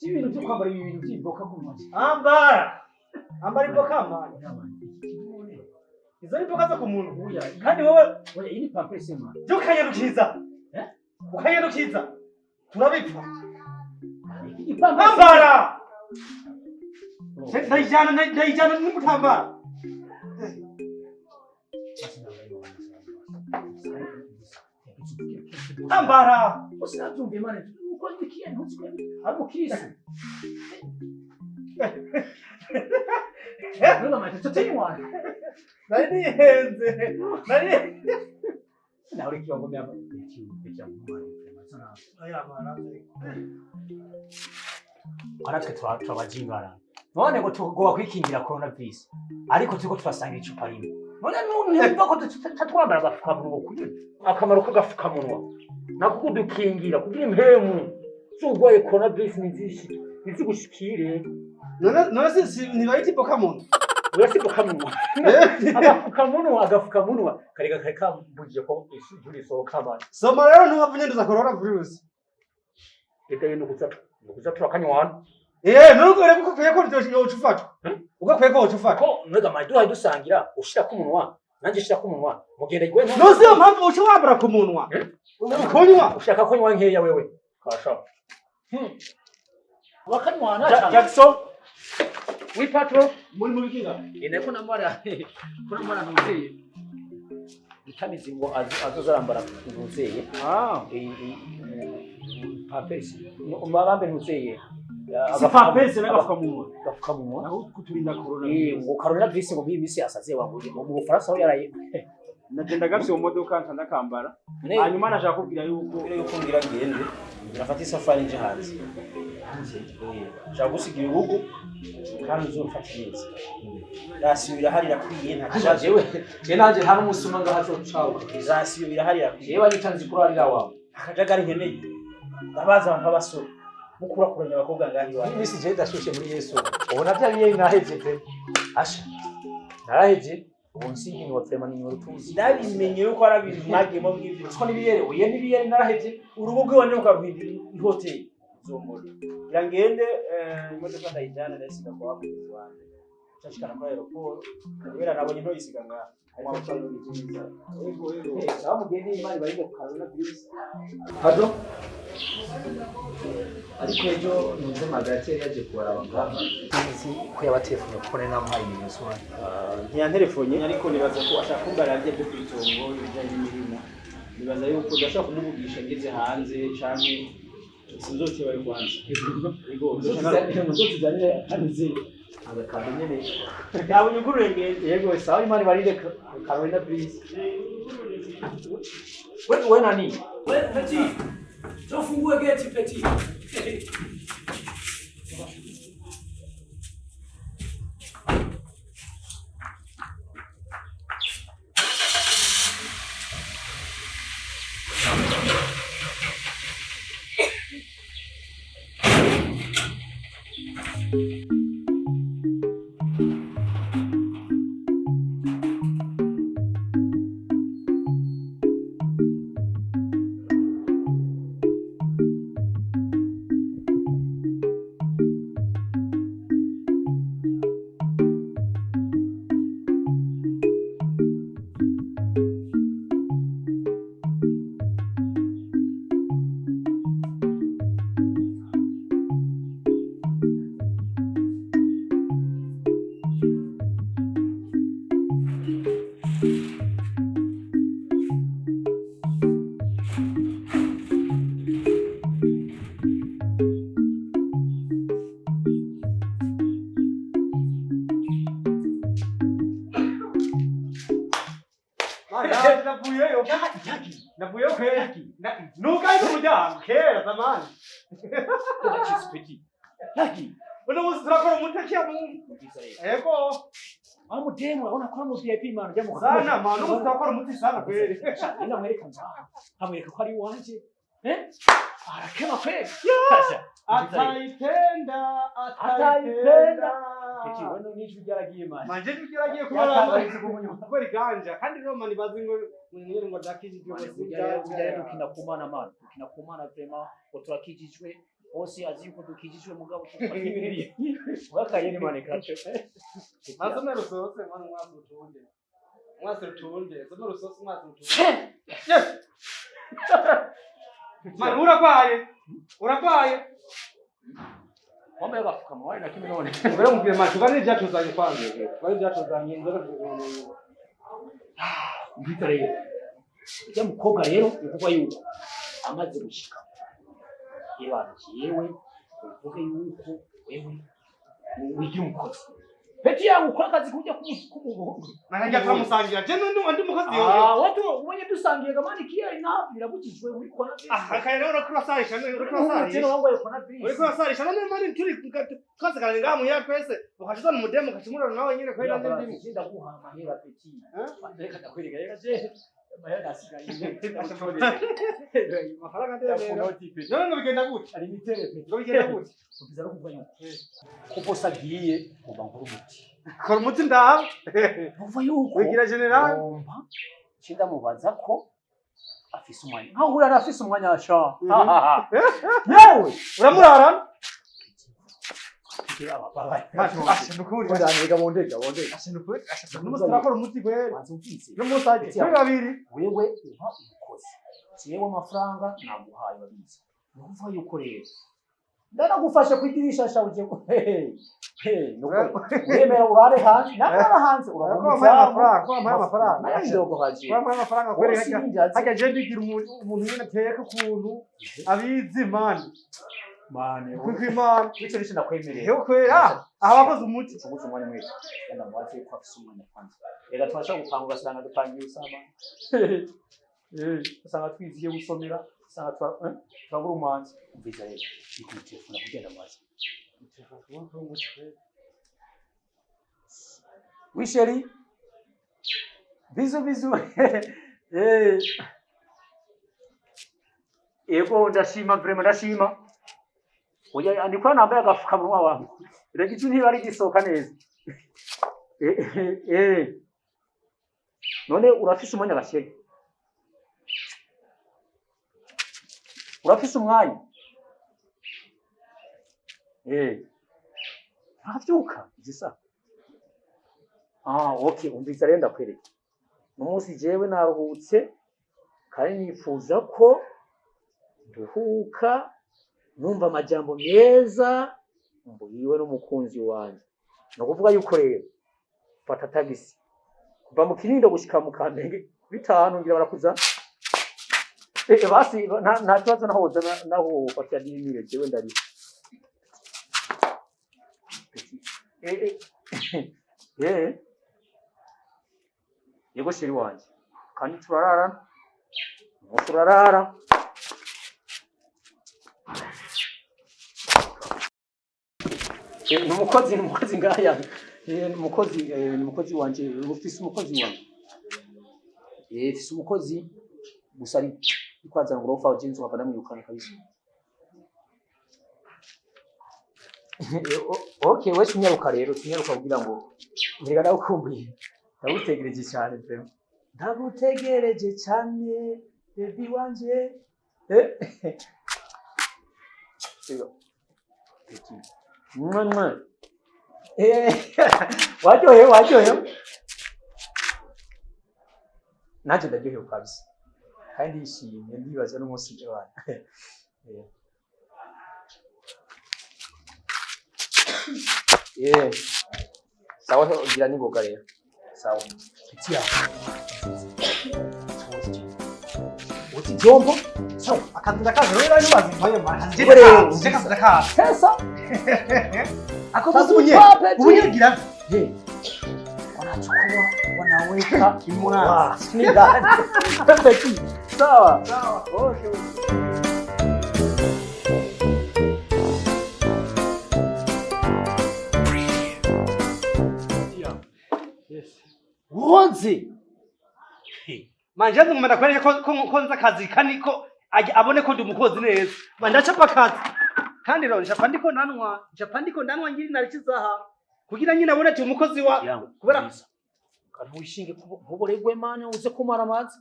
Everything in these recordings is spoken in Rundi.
Ibintu byo kwambara ibi bintu by'iboka ku ntoki. Ambara. Ambara iboka mani. Izo ni imboga zo ku muntu. Oya, Kandi wowe oya, iyi ni pampesi man. jya ukanyarukiza. Eh? Ukanyarukiza. Turabipfa. Iyi pampesi. Ambara. Ndayijyana ndayijyana n'umutambara. Ambara. Usinabyumva imana uko ndikiye ntuzi ko ari umukirisi. None amahita tutanywa. Nari nihenze. Nari Nawe uri kiwango myamba. Oya mara. Aratwe turabajingana. None ngo tugomba kwikingira coronavirus. Ariko turiko turasanga icupa rimwe. None ntumva ko tutatwambara agapfukamunwa kugira akamaro k'agapfukamunwa nako kudukingira kugira impemu z'urwaye coronavirus ntizigushikire. None none si ntibayita iboka muntu. Urasibukamunwa agapfukamunwa agapfukamunwa karega kari kambujije ko ijuru risohoka abantu. Soma rero ntuhave unyanduza coronavirus. Reka yo nukuza turakanywana. Eh, nubwo rero kuko ukwiye ko yoca ufatwa. Ugakwiye ko woca ufatwa. Ko mbega mari duhaye dusangira ushira ku munwa nanjye shira ku munwa mugenda gwe. Ntuzi iyo mpamvu uca wambara ku munwa. Ukunywa. Ushaka ko nywa nkeya wewe kasha wakanywana cyane. Jackson. Oui patron. Muri mu bikinga. Ine ko namara ko namara ntuzeye itamizi ngo azoza arambara ntuzeye. Ah. Pampesi mabambe ntuzeye. Si pampesi n'agapfukamunwa. Agapfukamunwa. Aho kuturinda corona. Eh, ngo coronavirus ngo muri minsi yasaze wangu mu Bufaransa aho yaraye. Nagenda gafise mu modoka nca ndakambara. Ne- Hanyuma nashaka kubwira yuko Mbere yuko ngira ngende nafata isafari nje hanze. Nshaka gusiga ibihugu kandi uzofata neza. Rasiyo irahari irakwiye nta Aja kibazo. jewe je nanje nta n'umusuma ngaho azocawe. Rasiyo irahari irakwiye. Jewe anyutanzi kurarira wawe. Akajagari nkeneye. Ndabaza abantu b'abasore. Mukurakuranya abakobwa ngaho iwawe. Muri minsi je ndashushe muri Yesu. Ubona bya biye naheje pe. Asha. Naraheje. Ubu nsinkinwa vraiment ni urutuzi. Ndabimenye yuko ari ibintu mwagiyemo mw'ivyo. Siko n'ibiyere, uye n'ibiyere naraheje. Urugo rw'iwanyu rukaruhindura ihoteli. Uzombona. Ngira ngende imodoka ndayijyana ndayisiga kwa mugenzi wanjye. Nshashikana kuri aeroport. Kubera nabonye ntoyisiga ngaho. Yego yego. Eh, sawa mugende imana ibarinde coronavirus. Pardon? Ariko ejo nunze Margaret yari yaje kubaraba ngaha. Sinzi ko yabatefunye kuko nari namuhaye ibintu sobanura. Ntiyanterefonye ariko nibaza ko ashaka kumbarira bye byo kwitongo ibijyanye n'imirima. Nibaza yuko ndashaka kumuvugisha ngeze hanze canke sinzoteba yo kwanza. Yego. Muzotuzanire hanze agakambi nyene. Ntabwo nyugurure ngende. Yego, sawa imana ibarinde coronavirus. Wewe we nani? We petit, tufungue geti petit. Navuyeyo. Navuyeyo kweli. Nuko ari umuryango kera zamani. Uno munsi turakora umuteki ya Mungu. Ego. Aho mudemu urabona ko ari mu VIP man ujya mu Sana man, uno munsi turakora umuti sana kweli. Nenda mwereka ngaha. Nkamwereka ko ari iwanje. Eh? Arakema kweli. Ataipenda, Ataipenda. ataipenda. Petit, wewe n'ijwi ryaragiye mani. Manje nibyo kubera Yatabaye kumunyuma. kubera iganja kandi rero mani bazi ngo mwene ngo dakijijwe Mani, ngo burya burya rero si dukina kumana mani. Dukina kumana vraiment ngo turakijijwe. Bose azi yuko dukijijwe mugabo tufatiriye. Wakaye ni mani kacho. Masome rusose mwana mwasi utunde. Mwasi utunde, soma rusose mwasi utunde. Yes. Mani uragwaye. Uragwaye. Wambaye agapfukamunwa na kimwe none. Ubera mubwire mani tuganire ibyatuzanye kwanza. Tuganire ibyatuzanye inzoga tuzanye. Mbita rero. Ujya mukobwa rero bivugwa yuko amaze gushika. Ibana yewe uvuge yuko wewe wigira umukozi. Peti yangu ukora akazi kujya kumugongo. Nanjye turamusangira. Je n'undi ndi mukozi yoyo. Ah, watu mwenye dusangiye gamani kia ina birabujijwe muri corona virus. Ah, kare rero uriko urasarisha, uriko Tena urasarisha. wangu ya corona virus. Uriko urasarisha none mani turi twasagaranye ngaha muhira twese ukashizana umudemu ukashimurana nawe nyene kubera nanje ndimo. Ndimo ndaguha amahera peti. Eh? Reka ndakwereka reka je. Amahera asigaye. Amafaranga ndemera. None ngo bigenda gute? Ari mitere peti. Ngo bigenda gute? Ubiza no kuvuga yuko ko bose agiye ngomba nkora umuti. Kora umuti ndaba. Numva yuko Wigira general. ngomba nce ndamubaza ko afise umwanya. Nkaho uriya arafise umwanya sha. Yewe. Uramurarana? Asha nukuri. Ndandega bondega bondega. Asha nukuri. Asha n'umunsi turakora umuti kweri. Banza umvise. N'umunsi aje. Turi babiri. Wewe uba umukozi. Jewe amafaranga naguhaye babizi. Numva yuko rero ndanagufasha kwidirisha sha uje. Wemera urare hanze. Nawe hanze Ko wampaye amafaranga, ko wampaye amafaranga. Nayo ndogo haje. Ko wampaye amafaranga kweri Bose hajya. ninjazi. Hajya je ndigira umuntu nyene ateka ukuntu abizi mani. Mane. Kuko Imana. Wico nico ndakwemerera. Hewe kweri ah abakoze umuti. Tuguze umwanya mwese. Genda mubaze ko afise umwanya kwanza. Reka twashaka gupanga ugasanga dupangiye usama. Usanga twiziye gusomera, usanga turabura umwanzi. Umviza rero, ni kumutelefona kugenda mubaze. Oui chérie. Bisous bisous. Eh. Ego ndashima vraiment ndashima. Oya andikwa nambaye agafukamunwa wangu. Reka icyo ntiba ari gisohoka neza. Eh. None urafise umwanya gashege? Urafise umwanya? Eh. Ntavyuka zisa. Ah, okay, umvise rero ndakwereka. Umunsi jewe naruhutse kandi nifuza ko nduhuka numva amajambo meza mbwiwe n'umukunzi wanje. Ni ukuvuga yuko rero fata tagisi kuva mu Kinindo gushika mu Kamenge 5 ngira barakuza. Basi nta kibazo naho woza naho wofatira n'imire jewe ndari. Yego sheri wanje kandi turarara turarara. Numukozi numukozi ngaya numukozi numukozi wanje ufise umukozi wanje ufise umukozi gusa ari kwaza ngo urofa ujinzi wapanda mwirukana kabisa. Okay we tunyaruka rero tunyaruka kugira ngo ndega ndagukumbuye ndagutegereje cyane vraiment ndagutegereje cyane baby wanje. Mwa waryohewe waryohewe nanjye ndaryohewe kabisa kandi ndishimye ndibaza n'umunsi w'Imana. Sawa gira n'ingoga rero sawa tia uti jombo sawa Akazi ndakazi rero ari bazi mpaye mani. Rero. Je kazi ndakazi. Sasa Ako muzi ubunye. Ubunye gira. Wanachukua wanaweka Imurasi. Ni ndani. Perfect. Sawa. Sawa. Okay. Wonzi. Manje ngomba ndakwereke ko nza akazi kaniko Abone ko ndi umukozi neza. Ndacapa akazi. Kandi rero nshapa ndiko nanwa, nshapa ndiko ndanwa ngiri narikizaha. Kugira nyine abone ati umukozi wa kubera kantu wishinge kuburegwe mane uze kumara amazi.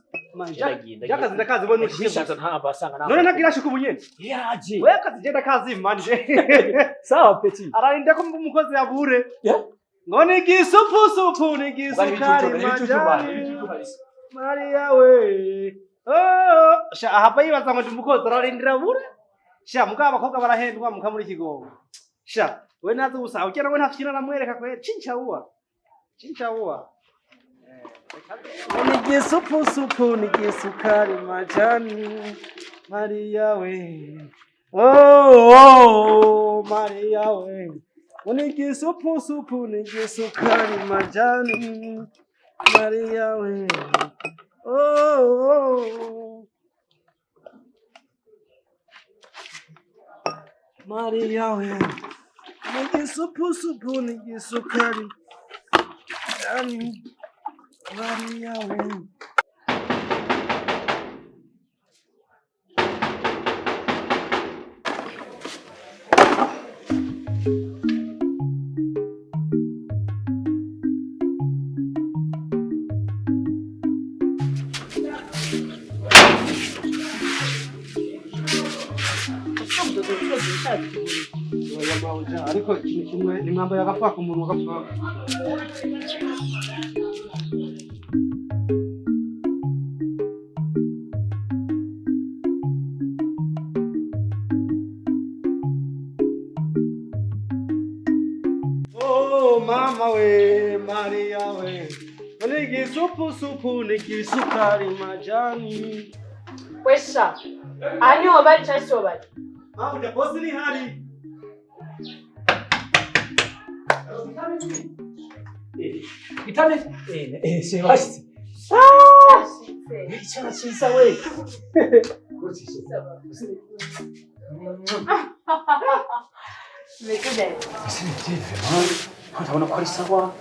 Jakazi ndakazi we nushinge. Nishaza ntava asanga nawe. None ntagira shuka ubunyene. Yaje. We akazi genda kazi manje. Sawa petit. Ararinda ko umukozi yabure. Yeah. Ngo ni gisupusupu ni gisukari majani. Maria we. Oh, sha ahava yibaza ngo ndi umukozi ararindira bure. Sha mugabo abakobwa barahendwa muka muri kigongo. Sha we nazi gusa ukera we ntafyina namwereka kwe cincha uwa. Cincha uwa. Ni gisupusupu ni gisukari majani. Maria we. Oh, oh, Maria we. Ni gisupusupu ni gisukari majani. Maria we. Oh, oh. Maria we. Ni gisupusupu ni gisukari majani. Maria we. Ariko ikintu kimwe nimwambaye agapfa ku munwa gapfa. Oh mama we Maria we nigisupusupu nigisukari majani. Wesha aha niho bari cyangwa siho bari? Mabuja bosi ni hari. Itane eh bashitse. Icyana cyiza we. Ndabona ko ari sawa.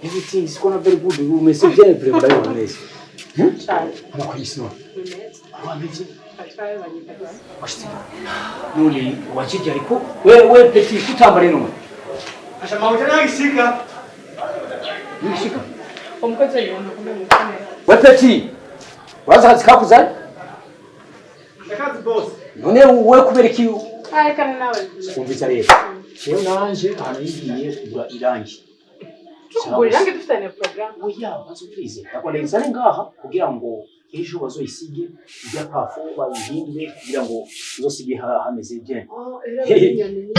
Everything is gonna very good. Umeze bien vraiment ndabibona neza. Amakuru y'isi none. Wameze? Washitse. None wajije ariko we petit kutambare none. Asha mabuja nagishika. Nishika. Umukozi yibona kumwe mukomeye. We petit. Uraza akazi kakuzanye? Ndakazi boss. None wowe kubera iki Areka nawe. umvise rero. Rero nanje ahantu yigiye kugura irangi. Tukugura irangi dufitanye porogaramu. Oya, bazo please. Ndakwandikisane ngaha kugira ngo ejo bazoyisige ijya pafo bayihindure kugira ngo uzosige hameze bien. Oh, era inyoni.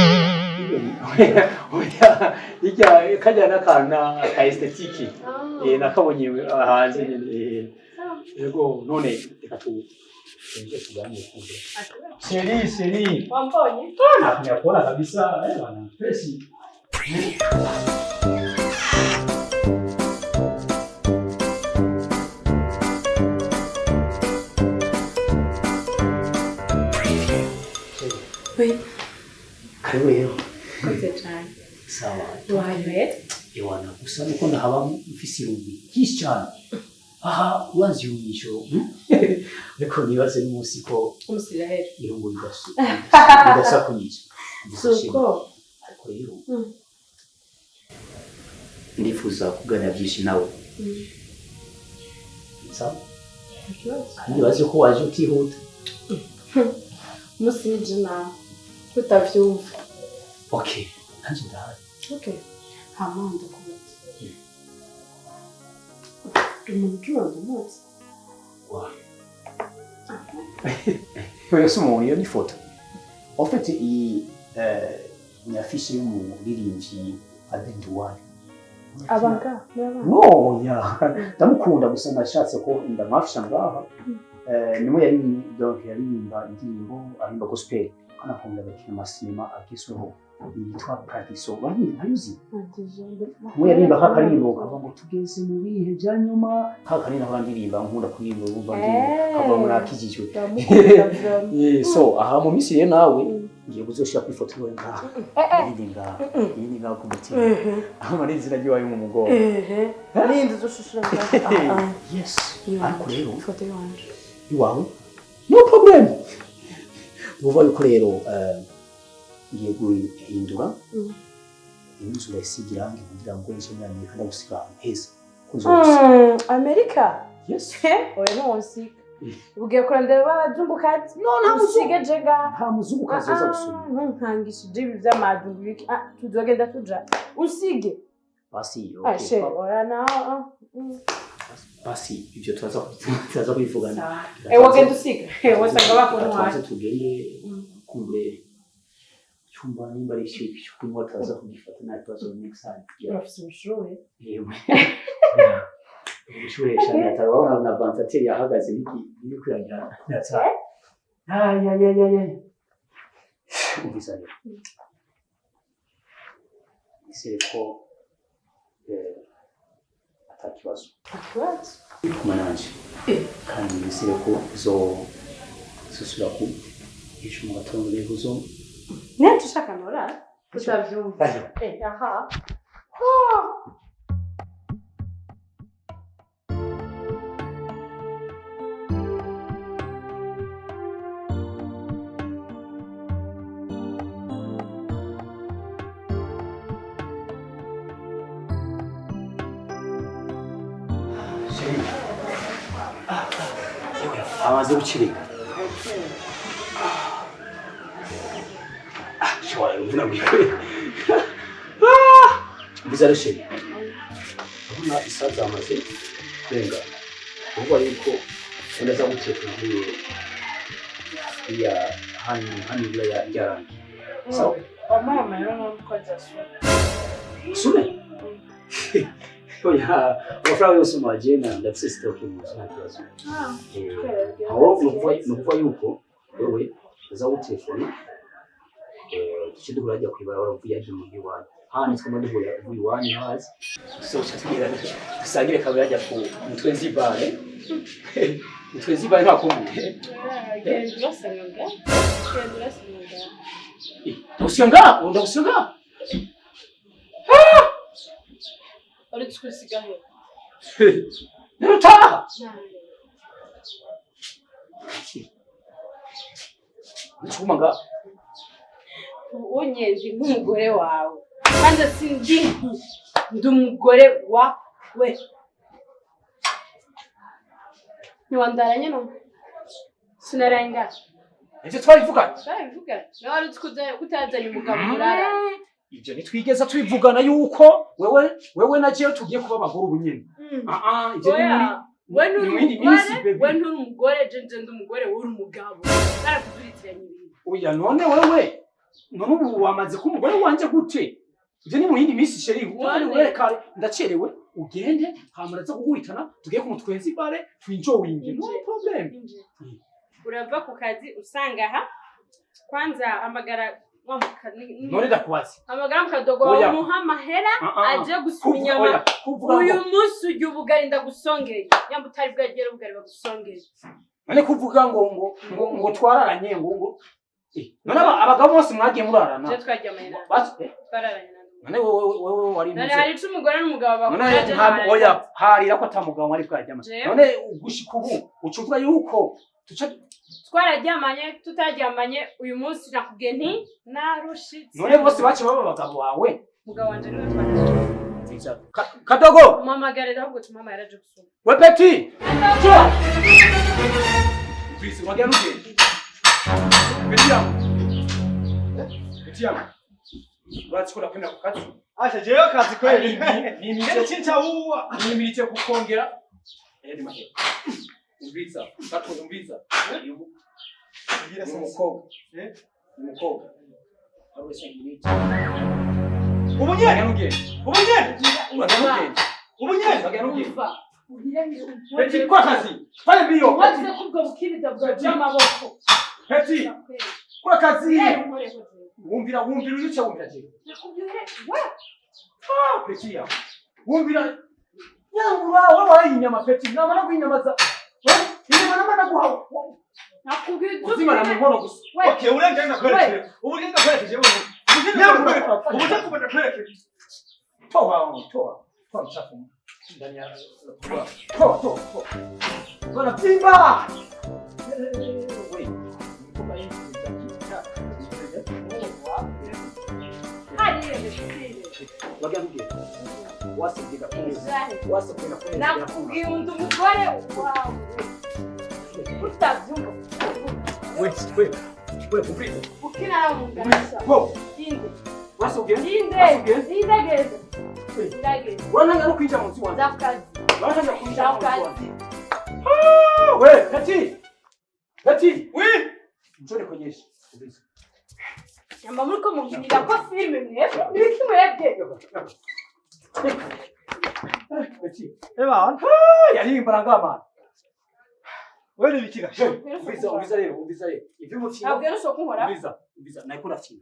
Oya, ijya kajya n'akantu ka esthétique. Nakabonye hanze nyene. Yego, none reka tuende tuganire kumbe. Sheri, sheri. Wambonye? Nakuona kabisa, bana. Fresh. Oui. Karibu rero. Koze cyane. Sawa. Wahayoye? Ewana gusa nuko ndahaba mfise irungu ryinshi cyane. Aha ubanza irungisho. Ariko nibaze n'umunsi ko Umusiraheli. irungu ridasakunyica. Suko. Ariko rero ndifuza kuganira byinshi nawe. Sawa? Kandi bazi ko waje utihuta. Umunsi ni nawe. Tutavyumva. Okay, nanje ndahari. Okay. Hama ndakubaza. Umuntu ukibanza umuzi? Oya si umuntu, iyo ni ifoto. En fait, iyi ni affiche y'umuririmbyi Albert Nduwayo. Abanga, murabana? No, ya. Ndamukunda gusa nashatse ko ndamwafisha ngaha. Nimwe yari donc yaririmba indirimbo aririmba gospel. Kandi akunda gukina amasinema agezweho yitwa Paradiso. Urayizi? Mwe yaririmba ka karirimbo kavuga ngo tugeze mu bihe bya nyuma. Ka karirimbo ahora ndirimba nkunda kuririmba wumva ndirimba kavuga ngo nakijijwe. So aha mu minsi rero nawe ngiye kuzoshira kuri ifoto yawe ngaha. Iyindi ngaha. Iyindi ngaha ku mutima. Aho ni izina ry'iwawe mu mugongo. Nindi uzoshishura ngaha. Yes. Ariko rero Ifoto yanje. iwawe No problem. Nuvuga yuko rero ngiye guhindura inzu, ndayisiga irangi kugira ngo nje muri Amerika ndagusiga ahantu heza ko nzogusiga. Amerika? Yes. Oya, ntiwonsiga. Ugiye kurondera b'abazungukazi? No, nta muzungu. Usige jega. Nta muzungukazi aza gusoma. Ntunkangishije ibi vy'amajungu biki. Ah, tuzogenda tuja usige. Basi. Ah, Okay. chéri, oya na Basi ibyo turaza kubivugana. Eh, wagenda usiga. Eh, wasanga bakuntwaye. Tubanze tugende kumbure cyumba, nimba ari icyo kunywa turaza kugifata, nta kibazo, next time. Yeah. Urafise ubushuhe. Yewe, ubushuhe cyane, atarabona na ventilateur yahagaze biri kwiragira atari. Ay ay ay ay ay, umvise rero, nizere ko ata kibazo. Ikibazo? Kumwe nanje kandi nizere ko zo zosubira ku ejo mu gatondo rero uzo Niyo ushaka nora utavyumva. Ayo. Eh, aha. Chéri. Yewe, amaze gucirika. Ah, shobora mvunagurika. Mbiza rero chéri. Urabona isaha zamaze kurenga. Uvuga yuko ndaza guteka nk'iyo ya hano hano ibura ya ryarangi. Sawa? Wampaye amahera nuko azasura. Sume? Oya, amafaranga yose mu agenda ndafise stock mu nzu, nta kibazo. Aho ni ukuvuga yuko wewe uza gutelefona, duce duhura hajya kw'ibarabara uvuye hajya mu iwanyu, hano twama duhura uvuye iwanyu hazi so uca tugera dusangire kabiri hajya ku Mutwenzi Bar. Mutwenzi Bar ntakumbuye? Genda urasanga nga. Genda urasanga nga. Ndagusiga ngaha, ndagusiga ngaha. Uretse kusiga he? Rero utaha nicuma ngaha. Unye ndi nk'umugore wawe. Kandi sindi ndi umugore wawe. Ntiwandaranye no? Sinaraye ngaha. Ivyo twabivuganye? Twabivuganye. Nawe wari uzi ko utazanye umugabo murara. Ivyo ntitwigeza tubivugana yuko wewe na jewe tugiye kuba abagore ubu nyene. Ah ah, ivyo ni muri Oya, we nturi ni mu yindi umugore, minsi, baby. we nturi umugore, je nje ndi umugore, wowe uri umugabo. Barakuduritiranya ibintu. Oya, none wewe, none ubu wamaze kuba umugore wanje gute? Ivyo ni mu yindi minsi, chéri. None. Wewe kare ndacerewe, ugende hama ndaza kuguhitana tugiye ku Mutwenzi Bar twinjowinge, no Inje. problem. Inje. Urava ku kazi usanga aha, kwanza hamagara wa None ndakubaza. hamagara mukadogo wawe Oya. umuha amahera Ah, ah. aje gusuma Kuvuga inyama. oya, kuvuga Uyu ngo munsi urya ubugari ndagusongeye, nyamba utari bwagere ubugari bagusongeye. None kuvuga ngo twararanye ngo none abagabo bose mwagiye murarana? Je twaryamanye nawe? Basi, Twararanye nawe? None wewe wari None muze hari ico umugore n'umugabo none bakora je nta oya, harira ko ata mugabo wari bwaryama. Jewe? None gushika ubu uca uvuga yuko tuca Twararyamanye, tutaryamanye, uyu munsi nakubwiye nti narushitse. None bose bace baba abagabo bawe? Umugabo wanje niwe twararyamanye. Kadogo. Umuhamagarira ahubwo tumuhamagare aje gusuma. We petit Jo Please, wagira nugende. Petit yangu, petit yangu, urazi ko ndakwemera ku kazi. Asha, jewe kazi kweli. Nimirije. Chincha uwa. Nimirije kukongera ayandi mahera. Umviriza gato, umviriza. Uyu ni umukobwa. Eh? Ni umukobwa ari wese minute. Ubunyene, Wagira nugende. ubunyene, Wagira nugende. ubunyene. Wagira nugende. Umva. Petit, kwa kazi fanya mbio. Wavuze ko ubwo bukirida bwawe bw'amaboko. Petit, kwa kazi. Wumvira, wumvira uyica, wumvira je. Ah, petit ya wumvira nyangura, wowe wariye inyama petit, namara kuyinyamaza inyama namara guha uzimana mu nkono gusa. Okay, urenga ndakwereke. Ubunyene ndakwereke jewe. Ubunyene ndakwereke. Ubunyene ndakwereke. Toa, toa, toa mchafu ndani ya toa, toa, toa. Bwana pimba. Wasibwira kumeza. Njahe. Wasibwira kumeza. Nakubwiye undi umugore wawe. Utabyumva. We, we. We, umviriza. Ukina munganisha. Wo, Inde. wasubwiye? Inde. Wasubwiye? Indageze. Indageze. Urantanga no kwinjira mu nzu wanjye. Nzakukazi. Urantanga kwinjira mu nzu wanjye. Nzakukazi. Ah, we, Petit. Petit. Oui. Njoo nikuonyeshe. Umviriza. Nyamba muriko mukinira ko filime mwebwe. Nibiki mwebwe? Petit. Eba, Ah, yarimbara ngamana. wewe ni bikiga. Umviriza, umviriza rero, umviriza rero. Ivy'umukino. Ntabwo rero ushobora kunkora. Umviriza, umviriza. Nariko ndakina.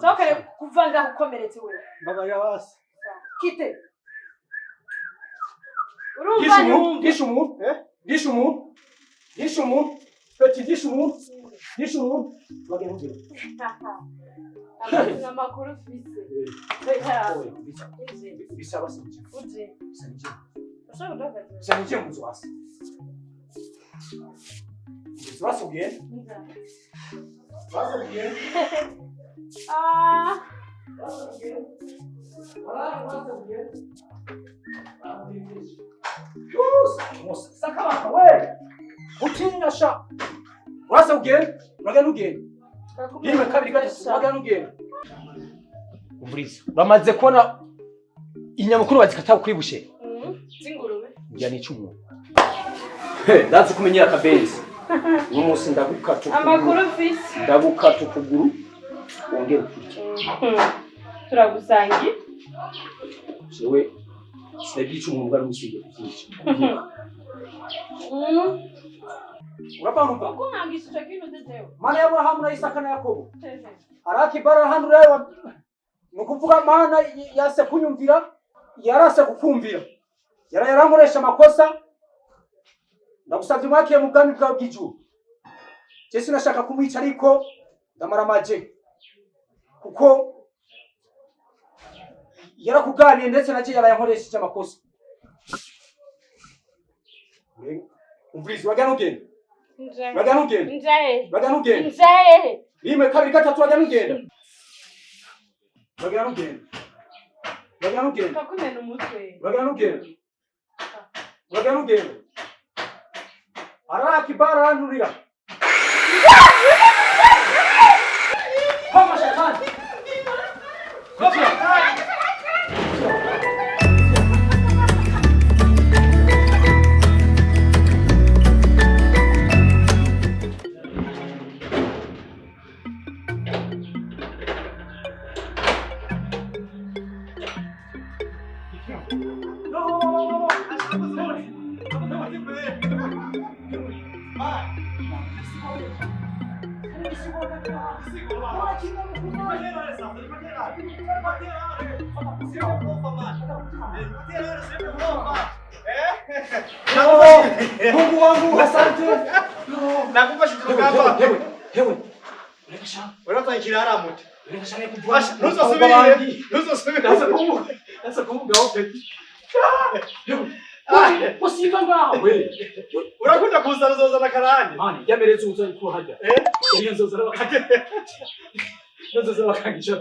Sohokere kuva ngaho ukomeretse wewe. Mbabarira basi. Kite. Urumva Gisha umuntu, gisha umuntu, Eh? gisha umuntu, gisha umuntu, Petit, gisha umuntu, gisha umuntu. Bagenda ntugire. Amakuru ufise. Oya, umviriza. Bisaba sinje. Uje. Sinje. Ushobora kuduhagaze. Sinje mu nzu hasi. Inzu hasi ugenda. Hasi ugenda. Ah. Sakabaka we. Utinya sha. Urasa ugenda, uragenda ugenda. Rimwe kabiri gatatu uragenda ugenda. Umviriza. Bamaze kubona inyamukuru bazikata kuri bushe. Z'ingurube. Ngira nica umuntu. Ndazi kumenyera akabenzi. Uno munsi ndagukata ukuguru. Amakuru ufise. Ndagukata ukuguru. Wongere ukurye. Turagusangiye. Jewe sinabyica umuntu bwari umusinge kuvyica. Urapfa Uko mwangisha ico kintu uzejewe. Mana ya Aburahamu na Isaka na Yakobo. Arakibara hano rero ni ukuvuga Mana yase kunyumvira yarase kukumvira. Yara yarankoresha amakosa. Ndagusabye umwakire mu bwami bwawe bw'ijuru. Jesu nashaka kumwica ariko ndamaramaje. Kuko yarakuganiye ndetse na je yarayankoresheje amakosa. Umviriza uragana ugenda. Uragana ugenda. Njahe. Uragana ugenda. Njahe. Rimwe kabiri gatatu uragana ugenda. Uragana ugenda. Uragana ugenda. Kakumena umutwe. Uragana ugenda. Uragana ugenda. Arakibara aranturira. Koma shetani. Koma. Mungu wangu asante. Nakupa shukrani hapa. Hewe, hewe. Ureka sha. Wewe kirara muti. Ureka sha kujua. Ntuzosubire. Ntuzosubire. Nasa kuvuga aho peti. Hewe. Usiva ngaho. We. Urakunda kuzana uzozana karande. Mani, yamereze uzo iko hajya. Eh? Iyo nzoza bakajya. Nzoza bakangisha.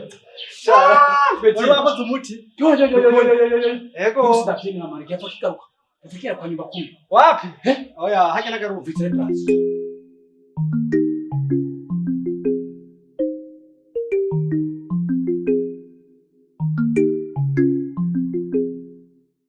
Wari wakoze umuti. Yo yo yo yo yo yo yo. Ego. Sinabyemera mani, gapfa kigaruka. Gapfa kwa nyumba kumi. Wapi? Oya, hajya nagaruka. Uvitse class.